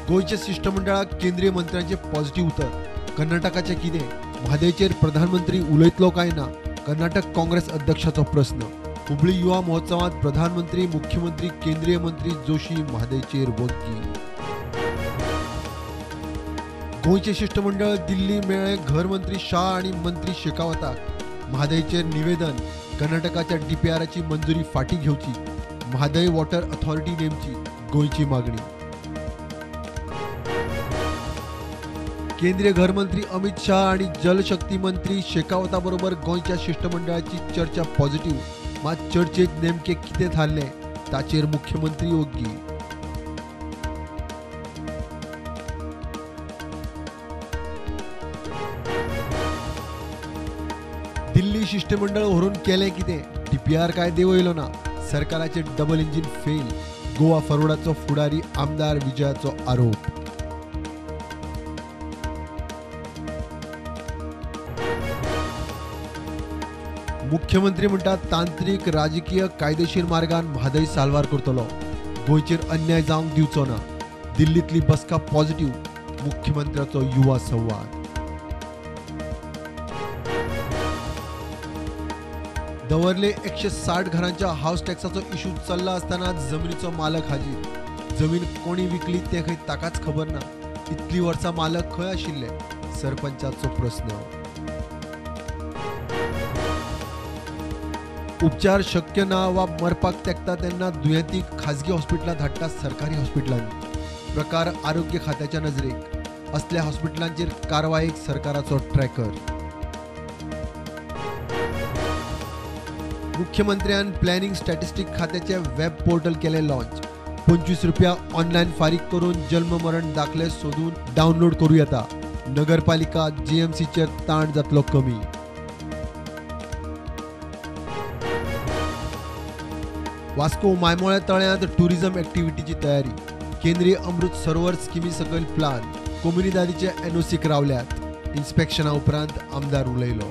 गोंयच्या शिश्टमंडळाक केंद्रीय मंत्र्यांचे पॉझिटिव्ह उतर. कर्नाटकाचें कितें? म्हादयचेर प्रधानमंत्री उलयतलो काय ना? कर्नाटक काँग्रेस अध्यक्षाचो प्रस्न. हुबळी युवा महोत्सवात प्रधानमंत्री, मुख्यमंत्री, केंद्रीय मंत्री जोशी म्हादयचेर वग्गी. गोंयचें शिश्टमंडळ दिल्ली मेळ्ळें घर मंत्री शाह आनी मंत्री शेखावताक. म्हादयचेर निवेदन. कर्नाटकाच्या डीपीआराची मंजुरी फाटीं घेवची. म्हादय वॉटर अथॉरिटी नेमची, गोंयची मागणी. केंद्रीय घरमंत्री अमित शाह आणि जलशक्ती मंत्री शेखावता बरोबर गोंयच्या शिश्टमंडळाची चर्चा पॉझिटिव्ह. मात चर्चेत नेमके कितें थारलें ताचेर मुख्यमंत्री ओग्गी. दिल्ली शिश्टमंडळ व्हरून केलें कितें? डीपीआर काय देंवयलो ना. सरकाराचे डबल इंजिन फेल. गोवा फॉरवर्डाचो फुडारी आमदार विजयाचो आरोप. मुख्यमंत्री म्हणटात तांत्रिक, राजकीय, कायदेशीर मार्गान म्हादय साल्वार करतलो. गोंयचेर अन्याय जावंक दिवचो ना. दिल्लींतली बसका पॉझिटिव्ह. मुख्यमंत्र्याचो युवा संवाद. दवर्ले 160 घरांच्या हावस टॅक्साचो इशू चल्ला आसतना जमनीचो मालक हाजीर. जमीन कोणी विकली तें खंय ताकाच खबर ना. इतली वर्सां मालक खंय आशिल्ले? सरपंचाचो प्रस्न. उपचार शक्य ना वा मरपाक तेकता तेन्ना दुयेंतीक खाजगी हॉस्पिटलांत धाडटा सरकारी हॉस्पिटलांनी. प्रकार आरोग्य खात्याच्या नजरेक. असल्या हॉस्पिटलांचेर कारवायेक सरकाराचो ट्रॅकर. मुख्यमंत्र्यान प्लॅनिंग स्टॅटिस्टिक खात्याचे वेब पोर्टल केलें लॉन्च. 25 रुपया ऑनलायन फारीक करून जल्म मरण दाखले सोदून डावनलोड करूं येता. नगरपालिका जीएमसीचेर ताण जातलो कमी. वास्को मायमोळ्या तळ्यांत टुरिझम ऍक्टिव्हिटीची तयारी. केंद्रीय अमृत सरोवर स्किमी सकयल प्लान. कोमुनिदादीचे एनओसीक रावल्यात. इन्स्पेक्शना उपरांत आमदार उलयलो.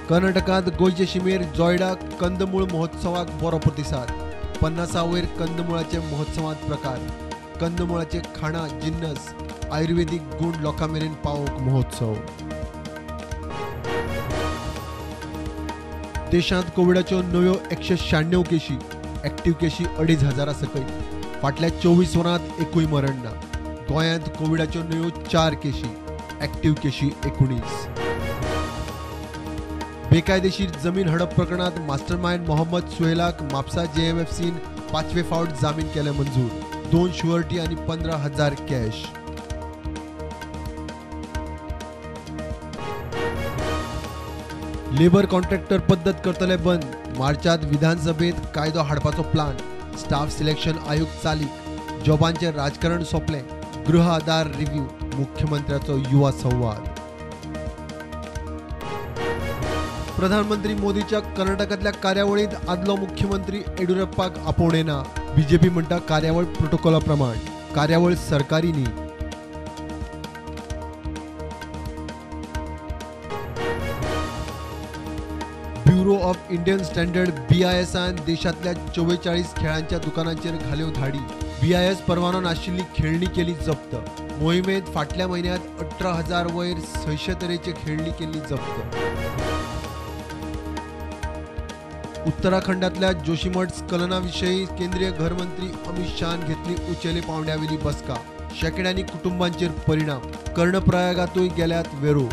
कर्नाटकांत गोंयचे शिमेर जोयडा कंदमूळ महोत्सवाक बरो प्रतिसाद. 50 वयर कंदमुळाचे महोत्सवांत प्रकार. कंदमुळाचे खाणां, जिन्नस, आयुर्वेदीक गूण लोकां मेरेन पावोवंक महोत्सव. देशांत कोविडाच्यो नव्यो 196 केशी. ऍक्टिव्ह केशी 2,500 सकयल. फाटल्या 24 वरांत एकूय मरण ना. गोंयांत कोविडाच्यो नव्यो 4 केशी. ऍक्टिव्ह केशी 19. बेकायदेशीर जमीन हडप प्रकरणात मास्टरमाइंड मोहम्मद सुहेलाक म्हापसा जेएमएफसीन 5वे फावट जामीन केले मंजूर. 2 शुअरिटी आनी 15,000 कॅश. लेबर कॉन्ट्रॅक्टर पद्दत करतले बंद. मार्चात विधानसभेत कायदो हाडपाचो प्लान. स्टाफ सिलेक्शन आयोग चालीक. जॉबांचें राजकारण सोंपलें. गृह आधार रिव्ह्यू. मुख्यमंत्र्याचो युवा संवाद. प्रधानमंत्री मोदीच्या कर्नाटकांतल्या कार्यावळींत आदलो मुख्यमंत्री येडियुरप्पाक आपोवणें ना. बीजेपी म्हणटा कार्यावळ प्रोटोकॉला प्रमाण. कार्यावळ सरकारी न्ही. ब्युरो ऑफ इंडियन स्टँडर्ड बीआयएसान देशांतल्या 44 खेळांच्या दुकानांचेर घाल्यो धाडी. बीआयएस परवानो नाशिल्ली खेळणी केली जप्त. मोहिमेंत फाटल्या म्हयन्यांत 18,000 वयर 600 तरेची खेळणी केल्ली जप्त. उत्तराखंडातल्या जोशीमठ स्खलनाविषयी केंद्रीय घरमंत्री अमित शहान घेतली उंचेले पावंड्यावेली बसका. शेंकड्यांनी कुटुंबांचेर परिणाम. कर्णप्रयागातूय गेल्यात वेरो.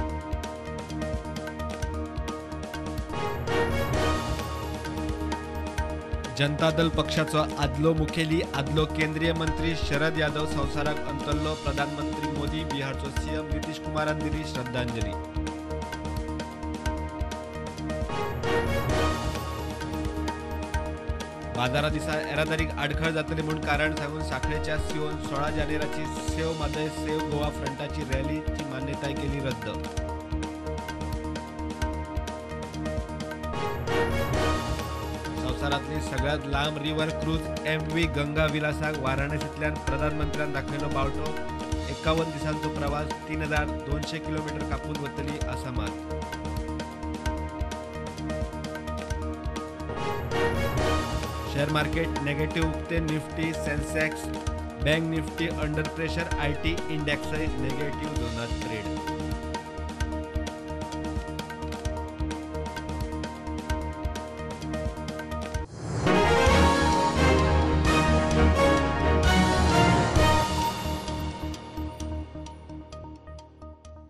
जनता दल पक्षाचो आदलो मुखेली, आदलो केंद्रीय मंत्री शरद यादव संवसाराक अंतरलो. प्रधानमंत्री मोदी, बिहारचो सीएम नितीश कुमारान दिली श्रद्धांजली. बाजारा दिसा येरादारीक आडखळ जातली म्हूण कारण सांगून सांखळेच्या सीओन 16 जानेराची सेव म्हादय सेव गोवा फ्रंटाची रॅलीची मान्यताय केली रद्द. संवसारांतली सगळ्यात लांब रिव्हर क्रूज MV Ganga विलासाक वाराणसींतल्यान प्रधानमंत्र्यान दाखयलो बावटो. 51 दिसांचो प्रवास 3200 किलोमीटर कापून वतली आसामात. शेअर मार्केट नेगेटिव्ह उक्ते. Nifty, Sensex, bank Nifty under pressure. IT इंडेक्सय नेगेटिव्ह झोनात ट्रेड.